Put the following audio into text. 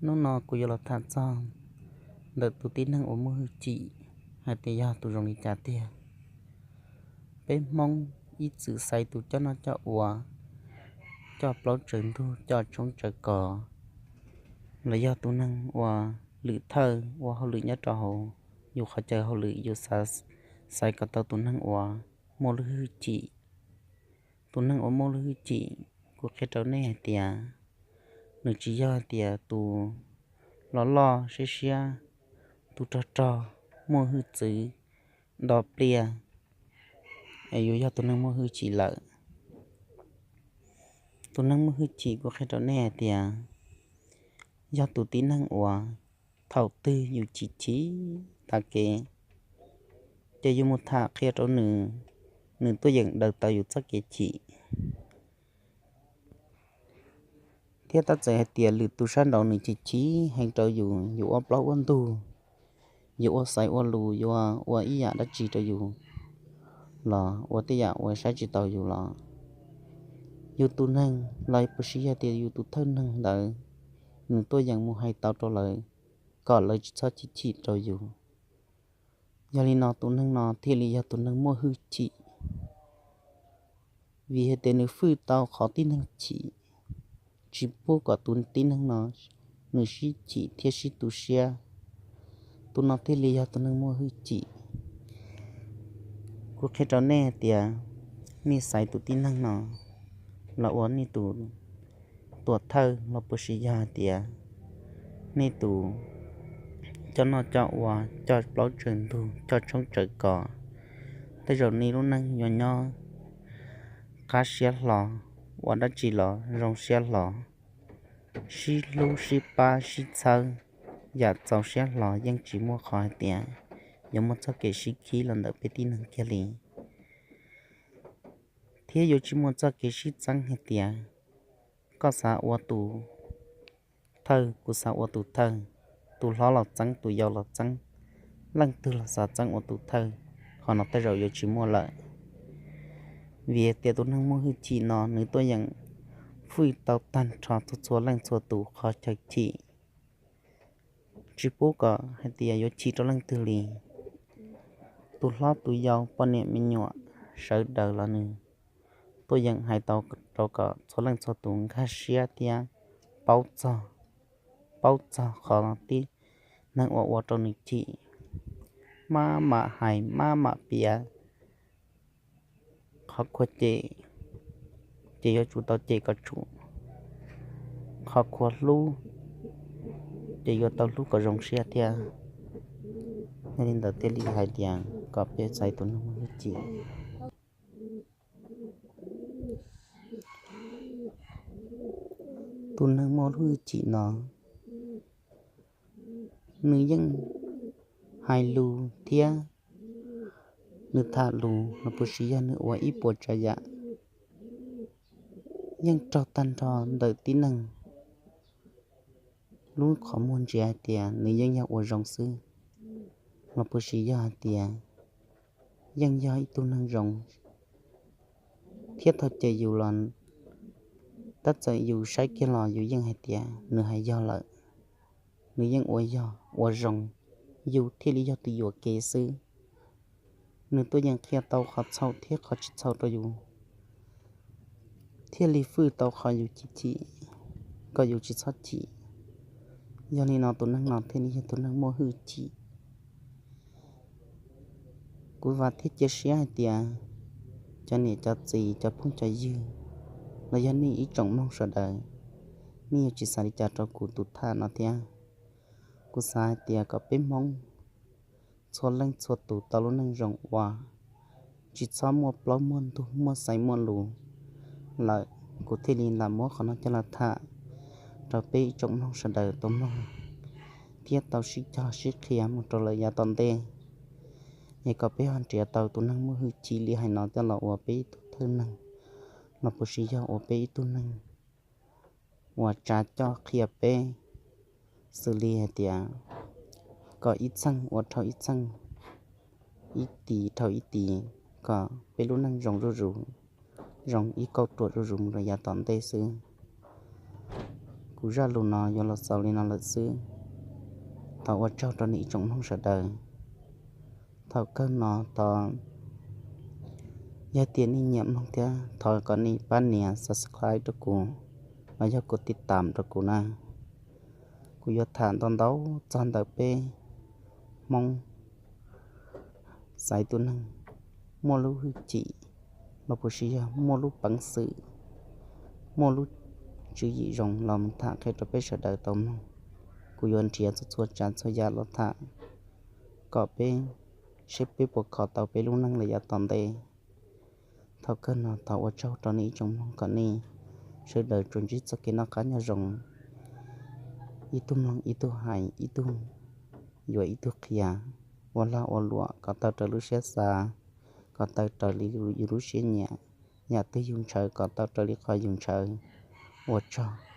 Hnub no kuv yuav los tham txog ntawm tus tib neeg uas muaj hwj chim hais tias yog tus zoo li cas tiag. Peb Hmoob ib txwm xaiv tus coj noj coj ua, coj plaub tsaws ntug, coj tshoob tsaws kos, los yog tus neeg uas lwm thawj ua hauj lwm nyob rau hauv yus qhov chaw hauj lwm, yus xav, xaiv kom tau tus neeg uas muaj lub hwj chim. Tus neeg uas muaj lub hwj chim, kuv qhia rau nej hais tias nws tsis yog hais tias tus loj loj siab siab, tus rog rog, muaj hwj txwv, do pliaj, es yuav yog tus neeg muaj hwj chim lawm. Tus neeg muaj hwj chim kuv qhia rau nej hais tias yog tus tib neeg uas thaum twg yus chim chim tag kev, ces yus mus tham qhia rau nws, nws tuaj yeem daws tau yus txoj kev chim. Thiab tab txawm hais tias lwm tus sab nraud nws chim chim heev rau yus, yus ua plaub ua ntug, yus ua xaiv ua lus, yus ua ib yam dab tsi rau yus los ua tej yam uas saib tsis taus yus los, yus tus neeg los puas sis yog tias yus tus thawj neeg ntawd, nws tuaj yeem mus hais tau rau lawv kom lawv tsis txhob chim chim rau yus. Yog li no tus neeg no thiaj li yog tus neeg muaj hwj chim, vim hais tias nws hwj tau qhov tib neeg chim, tsis pub kom tus tib neeg no nws sib chim thiab sib tu siab. Tus no thiaj li yog tus neeg muaj hwj chim. Kuv qhia rau nej hais tias nej xaiv tus tib neeg no los ua nej tus tuam thawj los puas sis yog hais tias nej tus coj noj coj ua, coj plaub tsaws ntug, coj tshoob tsaws kos, tej zaum nej lub neej yuav nyob qab siab hlo, ua dab tsi los zoo siab hlo, sib hlub sib pab sib txhawb, yam txaus siab hlo yeej tsis muaj qhov hais tias yuav muaj txoj kev sib khib los ntawm peb tib neeg kiag li. Thiab yuav tsis muaj txoj kev sib txeeb hais tias koj xav ua tus thawj, kuv xav ua tus thawj, tus hlob los txeeb, tus yau los txeeb, leej twg los xav txeeb ua tus thawj, qhov no tej zaum yuav tsis muaj lawm. Vim tias tus neeg muaj hwj chim no nws tuaj yeem hwj tau tag nrho txhua txhua leej txhua tus qhov chaw chim, tsis pub kom hais tias yuav chim rau leej twg li. Tus hlob tus yau, poj niam me nyuam, sawv daws los nws tuaj yeem hais tau rau kom txhua leej txhua tus nkag siab thiab paub txog, paub txog qhov tib neeg uas ua rau nws chim. Maj mam hais, maj mam piav, qhov khuav cem ces yuav tsum tau cem kom tsum, qhov khuav hlub ces yuav tau hlub kom zoo siab thiab. Yog li ntawd thiaj li hais tias kom peb xaiv tus neeg muaj hwj chim. Tus neeg muaj hwj chim no, nws yeej hais lus thiab nws tham lus los puas sis yog nws ua ib puas tsav yam, yeej raug tag nrho ntawm tib neeg lub qhov muag ntsia hais tias nws yeej yog ua zoo xwb, los puas sis yog hais tias yeej yog ib tug neeg zoo. Thiab thaum cem yus los, tab txawm yus saib kiag los yus yeej hais tias nws hais yog lawm, nws yeej ua yog ua zoo, yus thiaj li yog tus yuam kev xwb. Nws tuaj yeem qhia tau qhov txhaum thiab qhov tsis txhaum rau yus, thiaj li hwj tau qhov yus chim chim kom yus tsis txhob chim. Yog li no tus neeg no thiaj li yog tus neeg muaj hwj chim. Kuv vam thiab cia siab hais tias cov niam cov txiv, cov phooj cov ywg, los yog nej ib tsoom mloog sawv daws, nej yuav tsis xav li cas rau kuv tus tham no thiab. Kuv xav hais tias kom peb Hmoob txhua leej txhua tus tau lub neej zoo ua, tsis txhob muaj plaub muaj ntug muaj xaiv muaj lus lawm. Kuv thiaj li lam muab qhov no coj los tham rau peb ib tsoom mloog sawv daws tau mloog thiab tau sib cog sib qhia mus rau lawm yav tom ntej, es kom peb ho nrhiav tau tus neeg muaj hwj chim li hais no coj los ua peb ib tug thawj neeg, los puas sis yog ua peb ib tug neeg uas tsa coj qhia peb, xws li hais tias kom ib txheej ua dhau ib txheej, ib tis dhau ib tis, kom peb lub neej zoo zuj zus, zoo ib kauj ruam zuj zus mus rau yav tom ntej xwb. Kuv zaj lus no yuav los xaus li no lawm xwb. Thov ua tsaug rau nej ib tsoom mloog sawv daws. Thaum kawg no thov, yog tias nej nyiam mloog thiab thov kom nej pab nias subscribe rau kuv, los yog kuv tiv tam rau kuv na. Kuv yuav tham ntau ntau txog ntawm peb Hmoob xaiv tus neeg muaj lub hwj chim, los puas sis yog muaj lub peev xwm, muaj lub tswv yim zoo los mus tham qhia rau peb sawv daws tau mloog. Kuv yuav nrhiav txhua txhua tsav txhua yam los tham kom peb, seb peb puas kho tau peb lub neej los yav tom ntej. Thaum kawg no thov ua tsaug rau nej ib tsoom mloog kom nej sawv daws tsuas ntsib txoj kev noj qab nyob zoo, ib tug mloog ib tug hais, ib tug yuav ib tug qhia, ua lag ua luam kom tau raws lub siab xav, kom tau raws li yus lub siab nyiam, yam twg yus ntshaw kom tau raws li qhov yus ntshaw. Ua tsaug.